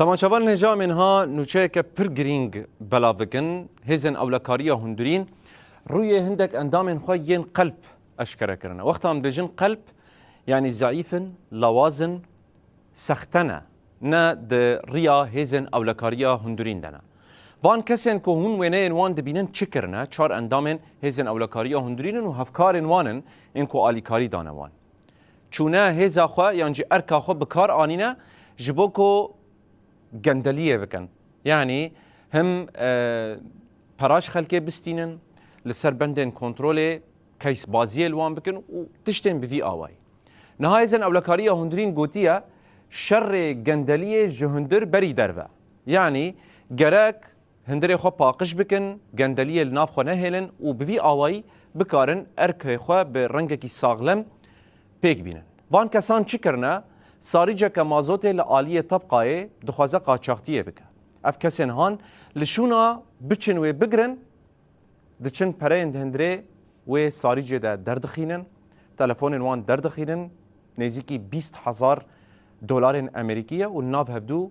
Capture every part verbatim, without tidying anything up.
Temaşevan hêja em ê niha nûçeyeke pir girîng belav bikin. Hêzên Ewlekariya Hundirîn rûyê hindek endamên xwe yên qelb eşkere kirine. Wexta em dibêjin qelb, yanî zeîf in, lawaz in, sexte ne, ne di riya Hêzên Ewlekariya Hundirîn de ne. Van kesên ku hûn wêneyên wan dibînin çi kirine? Çar endamên Hêzên Ewlekariya Hundirîn in û hevkarên wan in, ên ku alîkarî dane wan. Çûne hêza xwe yan jî erka xwe bi kar anîne ji bo ku gendeliyê bikin. Yanî him, e, pera ji xelkê bistînin, li ser bendên kontrolê keysbaziyê li wan bikin û tiştên bi vî awayî. Niha Hêzên Ewlekariya Hundirîn gotiye, şerê gendeliyê ji hundir berî derve. Yanî gerek hundirê xwe paqij bikin, gendeliyê li nav xwe nehêlin û bi vî awayî bikarin erkê xwe bi rengekî saxlem pêk bînin. Van kesan çi kirine? Sarîceke mazotê li aliyê tebqayê dixwaze qaçaxtiyê bike. Ev kesên han li şûna biçin wê bigirin, diçin pereyên di hundirê wê sarîcê de derdixînin, telefonên wan derdixînin, nêzîkî bîst hezar dolarên Amerîkî ye û li nav hevdû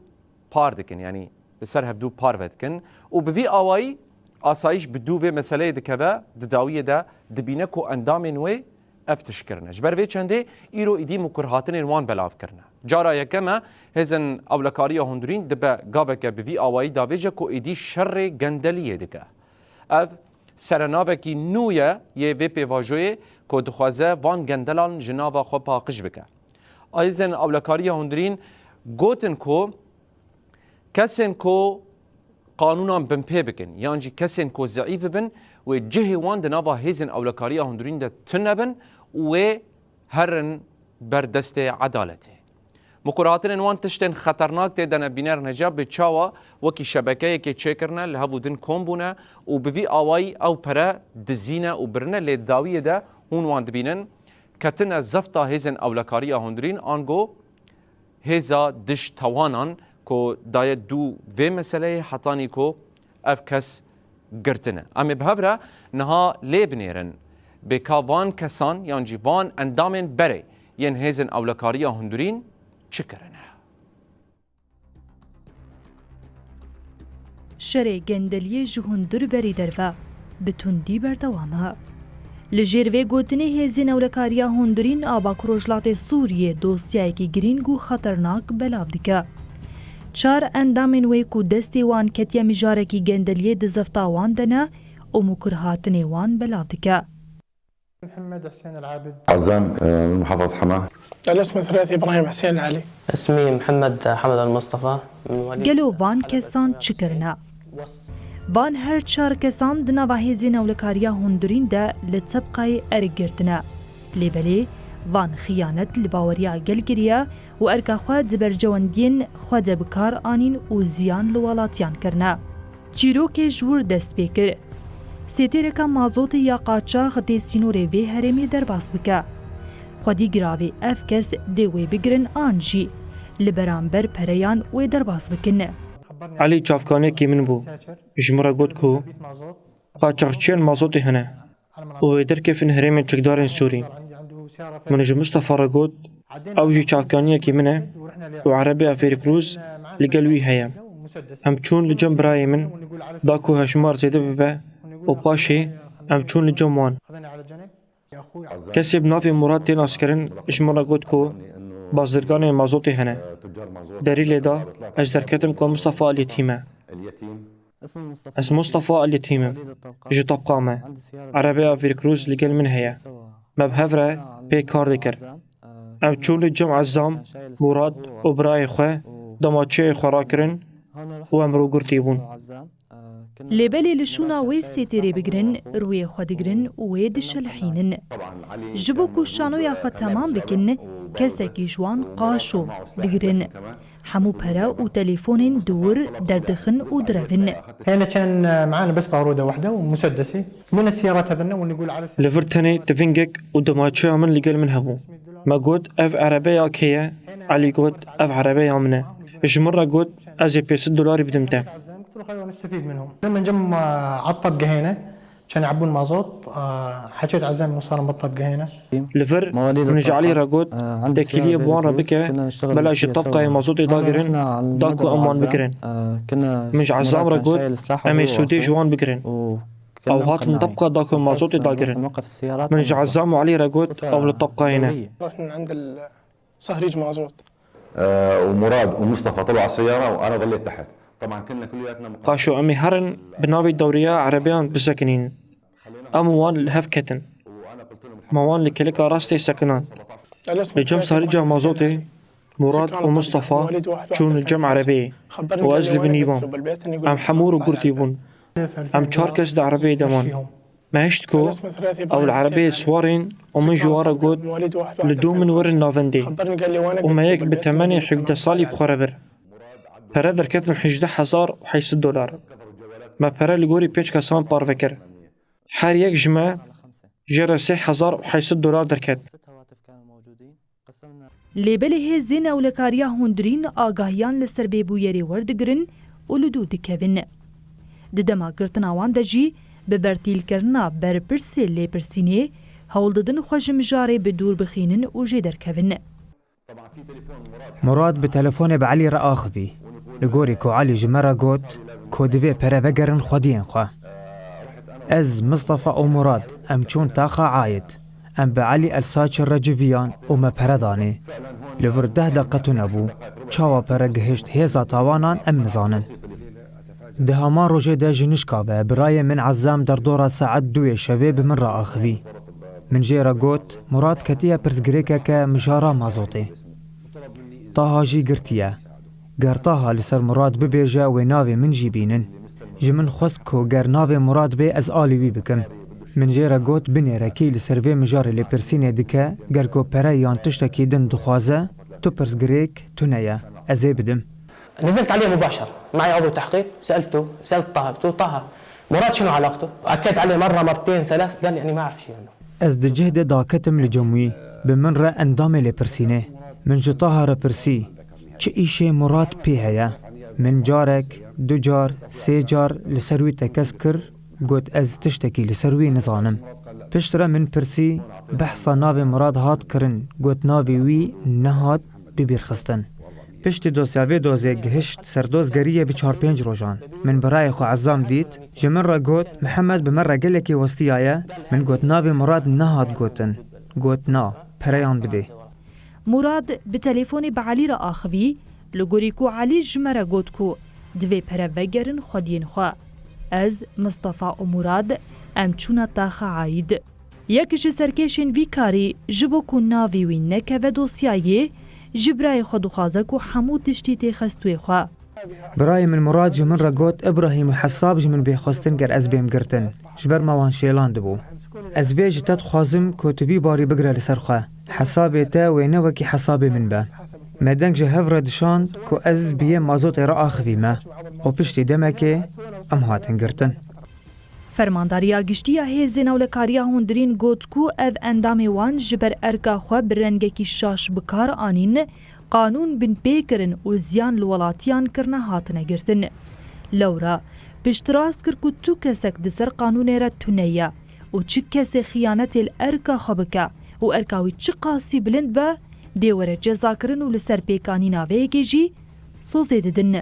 par dikin, yanî li ser hevdû parve dikin û bi vî awayî asayîş bi dû vê meseleyê dikeve, di dawiyê de dibîne ku endamên wê ev tişt kirine. Ji ber vê çendê îro îdî mukurhatinên wan belav kirine. Cara yekem e, Hêzên Ewlekariya Hundirîn dibe gaveke bi vî awayî davêje ku êdî şerê gendeliyê dike. Ev serenavekî nû ye yê vê pêvajoyê ku dixwaze van gendelan ji nava xwe paqij bike. Hêzên Ewlekariya Hundirîn gotin ku kesên ku qanûnan binpê bikin yan jî kesên ku zeîf bibin, wê cihê wan di nava Hêzên Ewlekariya Hundirîn de tune bin û wê herin ber destê edaletê. Mikurhatinên wan tiştên xeternak tê de ne bîner, neca bi çawa wekî şebekeyekê çêkirine, li hev û din kom bûne û bi vî awayî ew pere dizîne û birine, lê dawiyê de hûn wan dibînin, ketine zefta Hêzên Ewlekariya Hundirîn, ango hêza dij tewanan ku daye dû vê meseleyê hetanî ku ev kes girtine. Em ê bi hev re niha lê binêrin bê ka van kesan yan jî van endamên berê yên Hêzên Ewlekariya Hundirîn çi kirine. Şerê gendeliyê ji hundir berî derve, bi tundî berdewam e. Li jêr vê gotinê Hêzên Ewlekariya Hundirîn a Bakur Rojhilatê Sûriyê dosyayekî girîng û xeternak belav dike. Çar endamên wê ku destê wan ketiye mijarekî gendeliyê di zefta wan de ne û mukurhatinê wan belav dike. محمد حسين العابد. عزام، آه، من محافظة حماة. الاسم الثلاثي إبراهيم حسين العلي. اسمي محمد حمد المصطفى من وليد. Gelo van kesan çi kirine? Van her çar kesan di nava Hêzên Ewlekariya Hundirîn de li tebqayê erk girtine. Lê belê van xiyanet li baweriya gel kiriye û erka xwe di berjewendiyên xwe de bi kar anîn û ziyan li welatiyan kirine. Çîrokê ji wir dest pê kir. Sêtêreka mazotê ya qaçax dê sînorê vê herêmê derbas bike. Xwedî giravê ev kes dê wê bigirin an jî li beramber pereyan wê derbas bikin. Elî çavkaniyekî min bû. Ji min re got ku qaçaxçiyên mazotê hene û wê derkevin herêmên çekdarên Sûrî. Min ji Mistefa re got, ew jî çavkaniyekî min e û erebeya Fêrîkrûz li gel wî heye. Em çûn li cem birayê min, da ku hejmar zêde bibe û paşê em çûn li cem wan. Kesê bi navê Murad tê naskirin ji min re got ku bazirganên mazotê hene. Derî lê da, ez derketim ku Mistefa El Yetîm e. Ez Mustafa El Yetîm im. Ji Tebqa me. Erebeya Fêrkrûz li gel min heye. Me bi hev re pê kar dikir. Em çûn li cem Ezam, Murad û birayê xwe dema çiyayê xwe rakirin û em rûgirtî bûn. Lê belê li şûna wê sêtêrê bigirin, rûyê xwe digirin û wê dişelhînin. Ji bo ku şanoya xwe temam bikin, kesekî ji wan qaşo digirin. Hemû pere û telîfonên di wir derdixin û direvin. هنا كان معانا بس بارودة واحدة ومسدسي. من السيارات هذا والنقول على Li vir tenê tivingek û demaçeya min li gel min hebû. Me got, ev erebeya kê ye? Elî got, ev erebeya min e. Ji min re got, ez ê pênc sed dolarî bidim te. قلت له خلينا نستفيد منهم. لما جم على الطبقة هنا عشان يعبون مازوت، آه، حكيت عزام إنه صار مبطل بقى هنا. Li vir, min ji Elî re got, tekîliyê bi wan re bike, bela ji tebqayê mazotê dagirin, da ku em wan bigirin. Min ji Ezam re got, em ê sûdê ji wan bigirin. Ew hatin tebqa da ku mazotê dagirin. Min ji Ezam û Elî re got, ew li tebqayê ne. رحنا عند ال-، صهريج مازوت. آه، ومراد ومصطفى طلعوا على السيارة وأنا ظليت تحت. طبعًا كنا كلياتنا مقررين. Paşo em ê herin bi navê dewriya erebeyan bisekinîn. Em û wan li hev ketin. Me wan li kilika rastê sekinan. Li cem sarîca mazotê, Murad û Mustafa çûn li cem erebeyê û ez li binî bûm. Em hemû rûgurtî bûn. Em çar kes di erebeyê de man. Me hişt ku ew li erebeyê siwar in û min ji wan re got, li dû min werin navendê. Û me yek bi temenê hevdeh salî bi xwe re bir. Pere derketin hejdeh hezar û heyt sed dolar. Me pere li gorî pênc kesan parve kir. Her yek ji me jê re sê hezar û heyt sed dolar derket. Lê belê hêzên ewlekariya hundirîn agahiyan li ser vê bûyerê werdigirin û li dû dikevin. Di dema girtina wan de jî bi bertîlkirina berpirsê lêpirsînê hewl didin xwe ji mijarê bi dûr bixînin û jê derkevin. Murad bi telefonê bi Elî re axivî. Li gorî ku Elî ji me re got ku divê pere vegerin xwediyên xwe. Ez, Mistefa û Murad em çûn taxa Ayid. Em bi Elî El Saçir re civiyan û me pere danê. Li vir deh deqe tune bû. Çawa pere gihişt hêza tawanan em nizanin. Di heman rojê de ji nişka ve birayê min Ezam derdora saet duyê şevê bi min re axivî. Min jê re got, Murad ketiye pirsgirêkeke mijara mazotê. Taha jî girtiye. Ger Taha li ser Murad bibêje wê navê min jî bînin. Ji min xwest ku ger navê Murad bê ez alî wî bikim. Min jê re got binêre kî li ser vê mijarê lêpirsînê dike, ger ku pere yan tiştekî din dixwaze, tu pirsgirêk tune ye, ez ê bidim. نزلت عليه مباشر، معي عضو تحقيق، سألته، سألت طه، قلت له: "طه، مراد شنو علاقته؟" أكد عليه مرة، مرتين، ثلاث، قال لي: "أنا ما أعرف شيء عنه." Ez di cih de daketim li cem wî, bi min re endamê lêpirsînê. Min ji Taha re pirsî, çi îşê Murad pê heye? Min carek, du car, sê car li ser wî tekez kir, got ez tiştekî li ser wî nizanim. Piştre min pirsî, behsa navê Murad hat kirin, got navê wî nehat bibîrxistin. Piştî dosya vê dozê gihişt ser dozgeriyê bi çar pênc rojan. Min birayê xwe Ezam dît, ji min re got, Mihemed bi me re gelekî westiyaye. Min got, navê Murad nehat gotin. Got, na, pereyan bidê. Murad bi telefonê bi Elî re axivî, li gorî ku Elî ji me re got ku divê pere vegerin xwediyên xwe. Ez, Mistefa û Murad em çûne taxa Ayîd. Yek ji serkêşên vî karî ji bo ku navê wî nekeve dosyayê, ji birayê xwe dixwaze ku hemû tiştî têxe stûyê xwe. Birayê min Murad ji min re got, Ibrahîm û Hesab ji min bê xwestin ger ez bêm girtin. Ji ber me wan şêlandibû. Ez vê ji te dixwazim ku tu vî barî bigire li ser xwe. Hesabê te wê ne wekî hesabê min be. Me deng ji hev re dişand ku ez bi yê mazotê re axivîme û piştî demekê em hatin girtin. Fermandariya Giştî ya Hêzên Ewlekariya Hundirîn got ku ev endamê wan ji ber erka xwe bi rengekî şaş bi kar anîn, qanûn binpê kirin û ziyan li welatiyan kirine hatine girtin. Lewra piştrast kir ku tu kesek di ser qanûnê re tune ye û çi kesê xiyanetê li erka xwe bike û erka wî çiqasî bilind be, dê were cezakirin û li ser pêkanîna vê yekê jî sozê didin.